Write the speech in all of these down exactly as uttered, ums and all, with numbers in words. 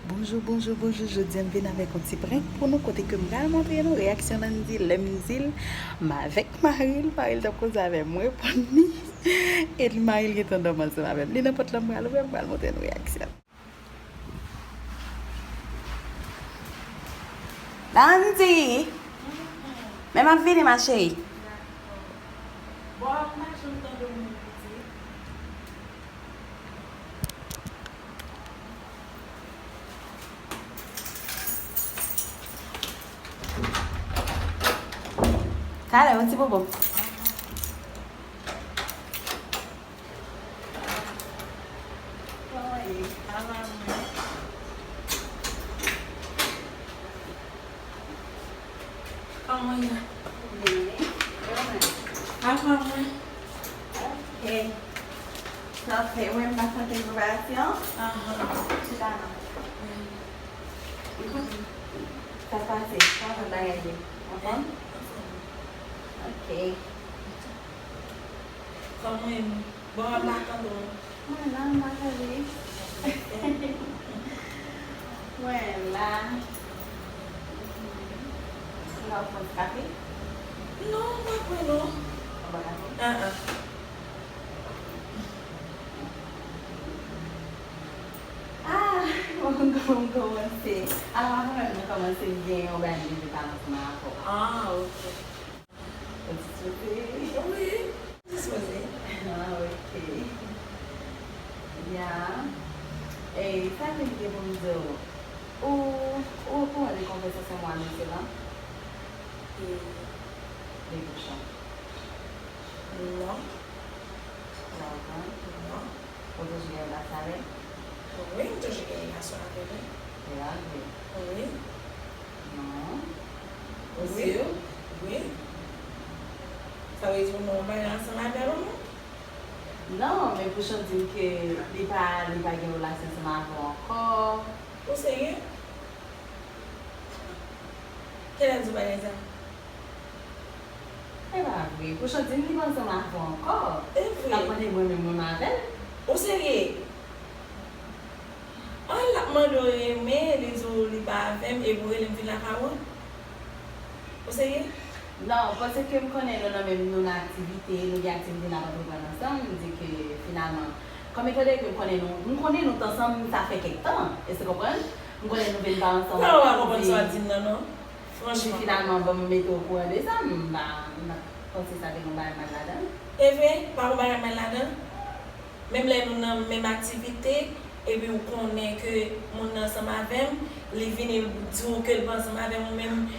Bonjou, bonjou, bonjou. Jodi a m vin avèk yon ti prank pou nou kote ke m pral montre nou reyaksyon Landy lè m di l m avèk mari l, mari l t ap koze avè m, m reponn li. E mari l gentan dòmi ansanm avè m. Li nan pòt la, m pral ouvè, m pral montre nou reyaksyon. Landy! Men m ap vini, ma chérie. Bon, m pa janm tande w menm piti. Talè, yon ti bobo. Kòman ye? Ava mwen. Kòman ye? Byen, wi. Ava mwen. Ok. Sa fè, mwen m pa sante preparasyon. Ahan. Chita non. Sa pase? Kòman bagay yo? Anfòm? Ok. Kòman ye? Bon, m ap tann ou. Mwen la, m pa tande. Mwen la. Ou la, ou pran ti kafe? Non, m pa pran non. Ou pa kafe? Ah, ah. Ah, m kòmanse. Alò, avan menm nou kòmanse, m gen yon bagay m vle pale ansanm avè w. Ah, ok. Ou dispoze? Wi, m dispoze. Ah, ok. Ya. E sa ke m gen pou m di w? Ou, ou okouran de konvèsasyon mwen anonse la? E de Pouchon? Non. Ou pa okouran? Non. Ou toujou gen relasyon avè l? Wi, m toujou gen relasyon avè l, wi. Se pa vre? Wi. Non. Ou si? Wi. Sa vle di ou nan yon bagay ansanm avè l ou non? Non, men Pouchon di m ke li pa, li pa gen relasyon ansanm avè w ankò. Ou serye? Kilè l di w bagay sa? E pa vre, Pouchon di m li pa ansanm avè w ankò. E vre? L ap mande mwen menm, mwen m avè l. Ou serye? An, l ap mande w renmen, li di w li pa avè m, epi w rele m vin lakay ou an? Ou serye? Non, paske m konnen nou nan menm, nou nan aktivite, nou gen aktivite n ap antreprann ansanm, m di ke finalman, kòm etan donne ke m konnen nou, m konnen nou t ansanm, sa fè kèk tan, èske w konprann? M konnen nou vin pa ansanm ankò, m di, m di finalman, bon, m mete w okouran de sa, m pa, m pa t panse sa te gen yon bagay mal ladan l. E vre, pa gen bagay mal ladan l. Menm lè nou nan menm aktivite, epi w konnen ke moun nan ansanm avè m, li vini, l di w ke l pa ansanm avè m, ou menm,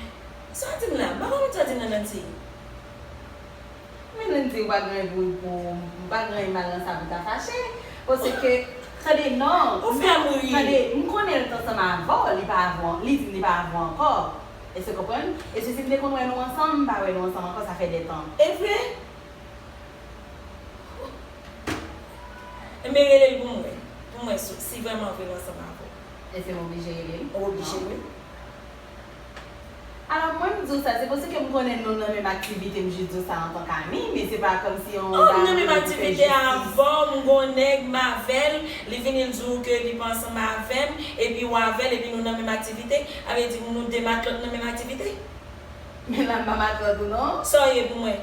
sa w di m la? M pa konprann sa w di m nan, Nancy. Men Landy, ou pa gen anyen pou, pou, ou pa gen anyen mal nan sa pou ta fache. Paske, tande, non. Ou fè m ri. Tande, m konnen l t ansanm avè w, li pa avè w, li di m li pa avè w ankò. Èske w konprann? E si, si m te konn wè nou ansanm, m pa wè nou ansanm ankò, sa fè de tan. E vre? Enben, rele l pou m wè. Pou m wè si, si vrèman vre l ansanm avè w. Èske m oblije rele l? Ou oblije, wi. Alò, mwen, m di w sa, se paske m konnen nou nan menm aktivite, m jis di w sa antanke ami, men se pa kòmsi yon bagay pou fè jistis. Oh, nou nan menm aktivite avè w, m gon nèg, m avè l, li vini, l di w ke li pa ansanm avè m, epi w avè l, epi nou nan menm aktivite, sa vle di nou de matlòt nan menm aktivite? Men la, m pa matlòt ou non. Sa w ye pou mwen?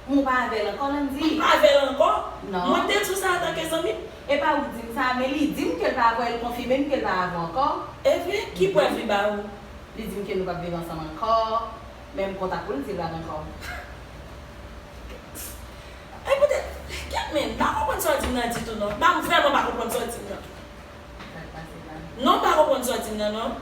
Ou pa avè l ankò, Landy? M pa avè l ankò. Non. Mwen te di w sa antanke zanmi m. E pa ou k di m sa, men li di m ke l pa avè w, li konfime m ke l pa avè w ankò. E vre? Ki prèv li ba ou? Li di m ke nou p ap viv ansanm ankò. Men m kontak pou l di l pa gen kòb. E poutèt, kèt men, m pa konprann sa w di m nan ditou non. M pa, m vrèman pa konprann sa w di m nan. Sa k pase la? Non, m pa konprann sa w di m nan non.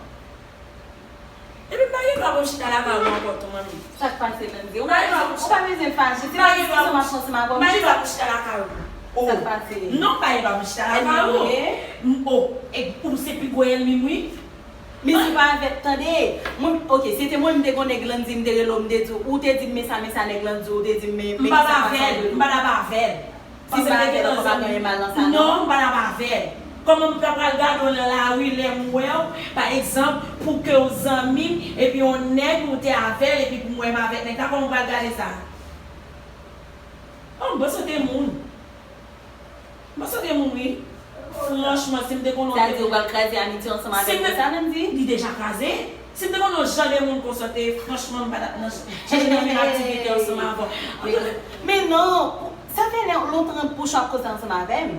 Epi m pa gen dwa pou m chita lakay ou ankò tou, manmi. Sa k pase, Landy? Ou pa bezwen, ou pa bezwen fache. Se pa diskisyon m ap fè ansanm avè w. M jis ap chita lakay ou. Sa k pase? Non, m pa gen dwa pou m chita lakay ou. Anyway. M, o, e, ou se pi gwo ènmi m, wi. Men se pa avèk, tande, mwen, ok, si te mwen, m te gon nèg Landy, m te rele w, m te di w, ou te di m men sa, men sa nèg Landy, ou te di m men, men ki sa k pase ant nou. M pa t avè l, m pa t ap avè l. Si m pa avè l ankò, pa gen anyen mal nan sa, non? Non, m pa t ap avè l. Kòman m ta pral gade w nan lari lè m wè w, pa egzanp, pou ke w zanmi m, epi yon nèg ou te avè l, epi pou m wè m avèk nèg la, kòman m pral gade sa? Oh, m panse w te moun. M panse w te moun, wi. Franchman, si m te konn yon... Sa di ou pral kraze amitye ansanm avè m pou sa, Landy? Li deja kraze. Si m te konn yon jan de moun konsa, te, franchman, m pa t ap nan chanje nan menm aktivite ansanm avè w. Men non, sa fè lè, lontan Pouchon ap koze ansanm avè m.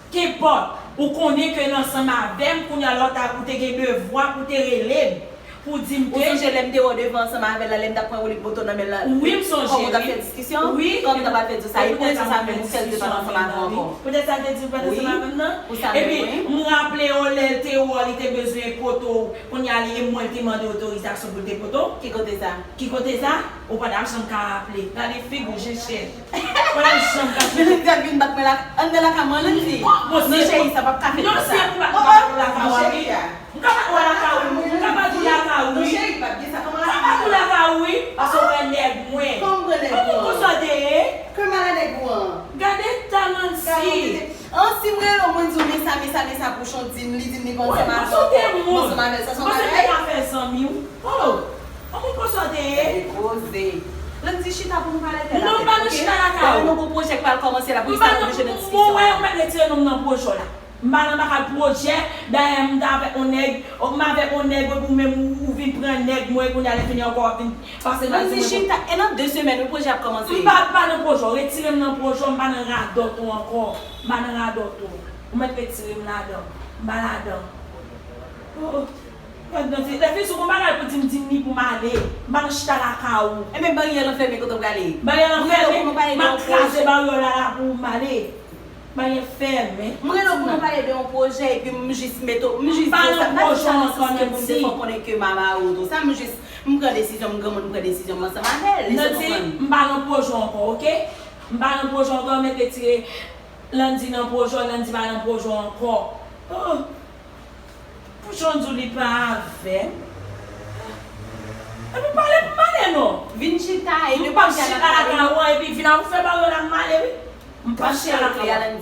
Kenpòt, ou konnen ke l ansanm avè m, kounye a la ou ta, ou te gen devwa pou te rele m, pou di m ke... Ou sonje lè m te wè w devan ansanm avè l la, lè m t ap pran woulib moto nan men l la? Wi, m sonje, wi. Kòman w t ap fè diskisyon? Wi. Kòman w t ap al fè di sa? E pou rezon sa menm, ou fè l te pa t ansanm avè m ankò. Poutèt sa l te di l pa t ansanm avè m nan. Epi, m raple w lè l te wè w, li te bezwen poto, kounye a li, e mwen l te mande otorizasyon pou l te poto. Ki kote sa? Ki kote sa? Ou pa t ap janm ka raple. Gade figi w, Jechèl. Ou pa t ap janm ka... Men Landy ap vin bat mwen la, anndan lakay mwen, Landy. Non, cheri, sa p ap ka fèt konsa. Non, se pou bat ou lakay ou, wi. M ka bat ou lakay ou, m ka bat ou lakay ou, wi. M ka bat ou lakay ou, wi. Paske w pran nèg mwen. Kòman m pran nèg ou an? Ou konn konsa w te ye? Kòman m pran nèg ou an? Gade ta Nancy. An, si m rele w, mwen di w, men sa, men sa, men sa, Pouchon di m, li di m li pa ansanm avè w, m ansanm avè l, sa se yon bagay? Ou panse m te ka fè zanmi w? Oh! An moun konsa w te ye? Gade koze. Landy, chita pou nou pale tèt a tèt, non, m pa nan chita lakay ou. Ou wè nou gon pwojè k pral kòmanse la, poukisa nou oblije nan diskisyon? Ou wè, ou mèt retire non m nan pwojè w la. M pa nan bagay pwojè, dayè m t avèk yon nèg, m avèk yon nèg, epi ou menm ou, ou vin pran nèg mwen, kounye a lè fini ankò w ap vin pase mal sou mwen. Landy, chita, e nan de semèn wi pwojè ap kòmanse. M pa, m pa nan pwojè w, retire m nan pwojè w, m pa nan radòt ou ankò. M pa nan radòt ou. Ou mèt retire m ladan. M pa ladan. Oh, oh. Gad Nancy, lè fini si w gon bagay pou di m, di m li pou m ale. M pa nan chita lakay ou. Ebyen baryè lan fèmen, kote w prale? Baryè lan fèmen, m ap kraze baryè w la la pou m ale. Baryè fèmen. M rele w pou nou pale de yon pwojè epi m jis mete w, m jis di w sa, m pa di sa nan sans ke pou m te fè w konnen ke m a mari w tou sa, m jis, m pran desizyon m, granmoun, m pran desizyon m ansanm avè l, èske w konprann? Nancy, m pa nan pwojè w ankò, oke? M pa nan pwojè w ankò, mèt retire Landy nan pwojè w, Landy pa nan pwojè w ankò. Oh! Pouchon di w li pa avè m. Epi pale pou m ale non. Vin chita e depi w chita lakay ou an, epi vin ap fè bagay la m ale wi. M p ap chita lakay ou an.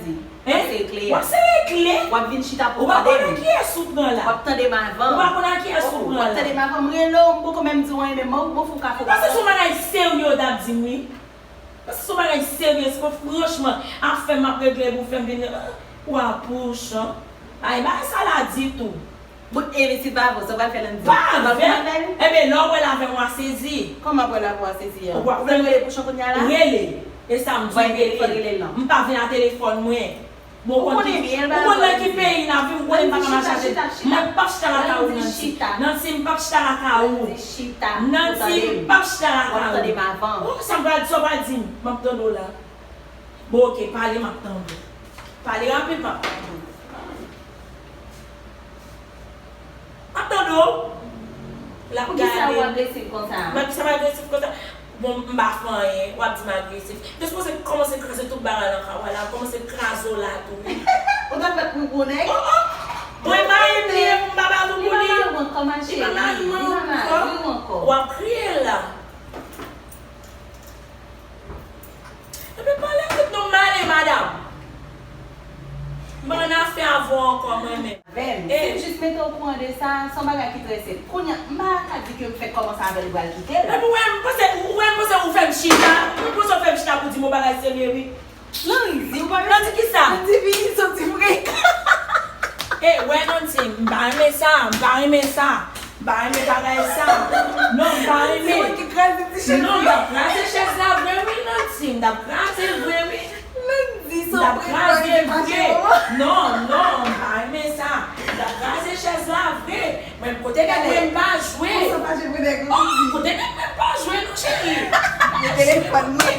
Hein? W ap sere kle a. W ap sere kle? W ap vin chita pou w tande m. Ou pa konn a kiyès ou pran la. W ap tande m avan. Ou pa konn a kiyès ou pran la. W ap tande m avan. M rele w, m poko menm di w anyen, men mwen, mwen fè w ka fè w pa. Paske se yon bagay serye w t ap di m wi. Paske se yon bagay serye, se pa franchman afè m ap regle pou fè m vin, ah, wa Pouchon. Ay, bagay sa la ditou. Bon, e si l pa avè w, sa w pral fè Landy? Pa avè m. Ebyen, lè w wè l avè m, w a sezi. Kòman w ap wè l avè w, w a sezi an? Ou vle m rele Pouchon kounye a la? Rele. E sa m di w, rele. M pa vin a telefòn mwen. Bon, ou konnen byen, ou konnen nan ki peyi n ap viv, ou konnen m pa ka mache avè l. Mwen p ap chita lakay ou, Nancy. Nancy, m p ap chita lakay ou. Nancy, m p ap chita lakay ou. Oh, sa m pral, sa w pral di m? M ap tande w la. Bon, oke, pale, m ap tande w. Pale rapid, m ap tande w. M ap tande w. L ap gade. Poukisa ou agresif konsa? Mwen, poukisa m agresif konsa? Bon, m pa fè anyen, w ap di m agresif. M te sipoze kòmanse kraze tout bagay nan kay ou la, kòmanse kraze w la tou wi. Ou t ap bat pou gwo nèg? Oh, oh! Mwen mari m li ye pou m pa bat ou pou li. Li pa mari w ankò, ma cheri. Li pa mari mwen ankò. W ap kriye la. Epi pale tout non m ale, madanm. M pa nan afè avè w ankò mwen menm. Avè m. Si m jis mete w okouran de sa, se yon bagay ki trè senp. Kounye a, m pa ka di ke m fèk kòmanse avè l, m pral kite l. Epi ou wè m panse, ou wè m panse ou fè m chita. Ou panse ou fè m chita pou di m yon bagay serye wi. Landy, ou pa... Landy kisa? Landy vini soti frekan. E, wè Nancy, m pa renmen sa, m pa renmen sa. M pa renmen bagay sa. Non, m pa renmen. Se mwen ki kraze ti chèz la. Non, m t ap kraze chèz la vre wi, Nancy. M t ap kraze l vre wi. Landy, m t ap kraze l vre. Non, non, m pa renmen sa. M t ap kraze chèz la vre. Mwen, kote nèg mwen m pa jwe. Kote nèg mwen m pa jwe non, cheri. Nan telefòn mwen.